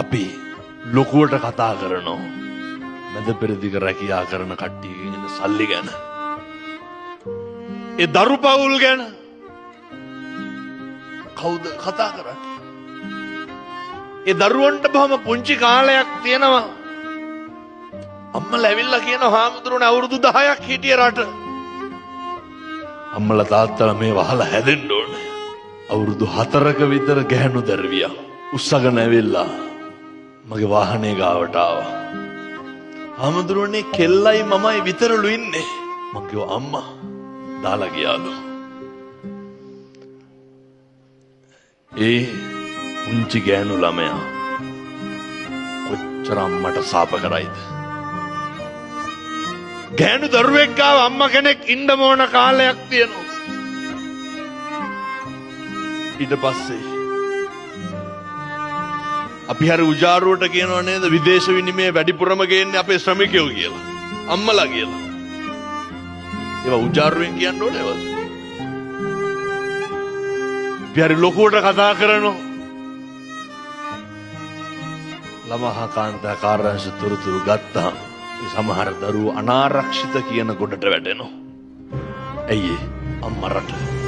අපි ලොකුවට කතා කරනවා මැද පෙරදිග රැකියා කරන කට්ටියගෙන් එන සල්ලි ගැන. ඒ දරු පවුල් ගැන කවුද කතා කරන්නේ? ඒ දරුවන්ට බොහොම පුංචි කාලයක් තියෙනවා. අම්මලා ඇවිල්ලා කියනවා හාමුදුරුවනේ අවුරුදු 10ක් හිටිය රට. අම්මලා තාත්තලා මේ වහලා හැදෙන්න ඕනේ. අවුරුදු 4ක විතර ගැහැණු දරුවියා උස්සගෙන ඇවිල්ලා මගේ වාහනේ ගාවට ආවා. හාමුදුරුවනේ කෙල්ලයි මමයි විතරලු ඉන්නේ. මං කිව්වා අම්මා දාලා ගියාලු. ඒ පුංචි ගෑනු ළමයා කොච්චර අම්මට සාප කරයිද? ගෑනු දරුවෙක් ගාව අම්මා කෙනෙක් ඉන්න ඕන කාලයක් තියෙනවා. ඊට පස්සේ අපි හරි උජාරුවට කියනවා නේද විදේශ විනිමය වැඩිපුරම ගේන්නේ අපේ ශ්‍රමිකයෝ කියලා. අම්මලා කියලා. ඒවා උජාරුවෙන් කියන්න ඕනේ ඒවා. අපි හරි ලොකුවට කතා කරනවා. ළමා හා කාන්තා කාර්යාංශ තොරතුරු ගත්තාම ඒ සමහර දරුවෝ අනාරක්ෂිත කියන ගොඩට වැටෙනවා. ඇයි ඒ? අම්මා රට.